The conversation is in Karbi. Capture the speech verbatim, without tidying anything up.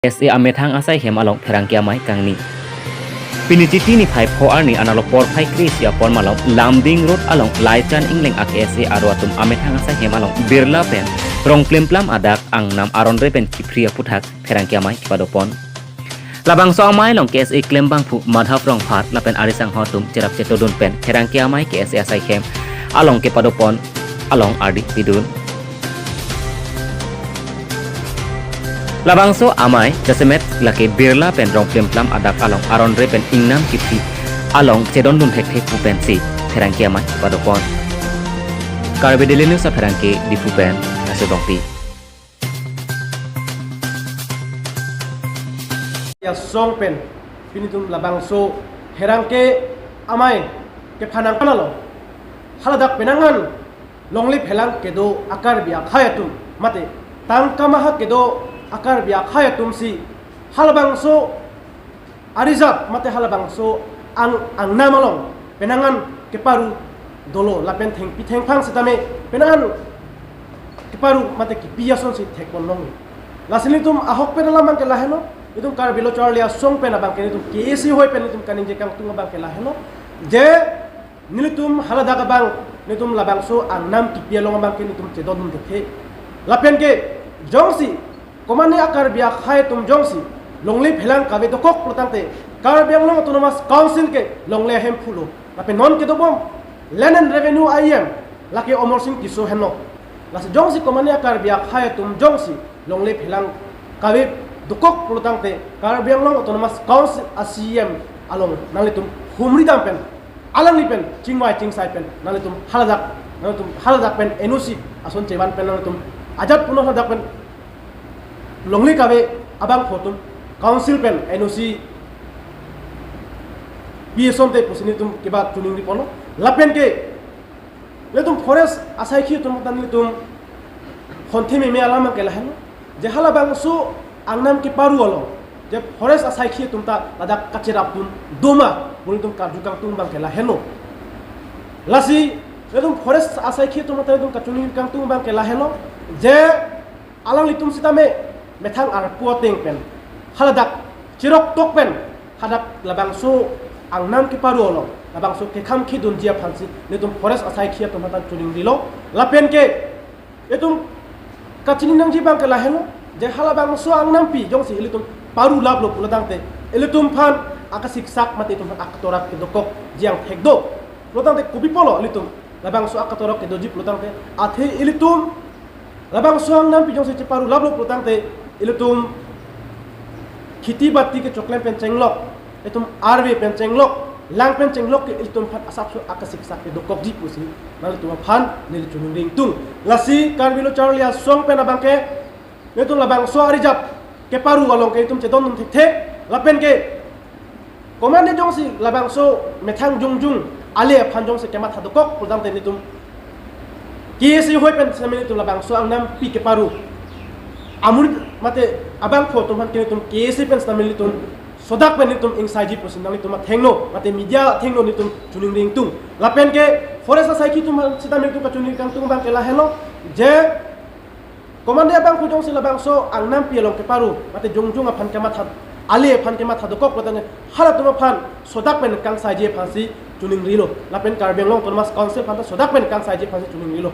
S A amethang asai hem along pherangke amei kangni. Pini Chiti niphai pho arni analo porphai kre-isi apor malom Lumding Road along Laichan Engleng a K S A aro atum amethang asai hem along Birla pen Rongplimplam adak angnam aron re pen kiphri aphuthak pherangke amei kepadopon. Labangso amei along K S A klembangphu Madhav Rongphar lapen ari sangho atum cherap chetodun pen pherangke amei K S A asai hem along kepadopon along ardi pidun. Labangso amei jasemet lake Birla pen Rongplimplam adak along aron re pen ingnam kiphri along chedondun thekthe pu pensi pherangke amei kepadopon. Karbi Daily News apherangke Diphu pen Asu Dongpi. Asong pen pini netum labangso pherangke amei kephanang kanalo. Haladak penang an longle phelang kedo a-Karbi akhei atum mate tangka maha kedo a-Karbi akhei atum si halabangso arijap mate halabangso ang angnam along penang an keparu dolo lapen thengpi thengphang setame penang an keparu mate kipi ason si thekpon long. Lasi netum ahok pen alam abangke lahelo, netum Karbi Lo Charli Asong pen abangke netum K S A hoi pen netum kaningje kangtung abangke lahelo. Je nelitum haladak abang netum labangso angnam kipi along abangke netum chedondun thekthe. Lapen ke jongsi komatne a-Karbi akhei atum jongsi longle phelang kave dokok pulotangte Karbi Anglong Autonomous Council ke longle ahem pulo. Lapen non kedobom Land and Revenue I E M lake Amarsing Tisso henlo. Lasi jongsi komatne a-Karbi akhei atum jongsi longle phelang kave dokok pulotangte Karbi Anglong Autonomous Council a-C E M along nanglitum humri dam pen alangli pen chingvai chingsai pen nanglitum haladak, nanglitum haladak pen N O C ason chevan pen nanglitum ajat puno haladak pen longle kave abangphu atum council pen N O C pi asonte pusi netum keba choningri ponlo. Lapen ke netum forest asaikhi atum ta netum honthe meme alam abangke lahelo. Je halabangso angnam keparu along je forest asaikhi atum ta ladak kacherapdun doma pu netum karju kangtung abangke lahelo. Lasi netum forest asaikhi atum ta netum kachoningri kangtung abangke lahelo. Je alanglitum setame methang arpu ateng pen haladak chirok tok pen hadak labangso angnam keparu along labangso kekham khidunji aphansi netum forest asaikhi atum hatan choningrilo. Lapen ke netum kachini nangji abangke lahelo, je halabangso angnampi jongsi ilitum paru laplo pulotangte ilitum aphan akasiksak mate itum aphan akatorak kedokokji angthek do. Pulotangte kopi pulo ilitum labangso akatorak kedoji pulotangte, athe ilitum labangso angnampi jongsi cheparu laplo pulotangte ilitum kheti bati kechoklem pen chenglok, itum arve pen chenglok, lang pen chenglok ke ilitum aphan asapso akasiksak kedokokji pusi nanglitum aphan neli choningri ingtung. Lasi Karbi Lo Charli Asong pen abangke netum labangso arijap keparu along ke itum chedondun thekthe. Lapen ke komatne jongsi labangso methang jongjung ale aphan jongsi kematha dokok pulotangte netum K S A hoi pen setame netum labangso angnampi keparu amurit mate abangphu atum aphan ke netum K S A pen setame netum sodak pen netum ingsaiji pusi nanglitum athengno mate media athengno netum choningri ingtung. Lapen ke forest asaikhi atum setame netum kachoningri kangtung abangke lahelo, je komatne abangphu jongsi labangso angnampi along keparu mate jongjung aphan kematha, ale aphan kematha dokok pulotangte halatum aphan sodak pen kangsaiji aphansi choningrilo. Lapen Karbi Anglong Autonomous Council aphan ta sodak pen kangsaiji aphansi choningrilo.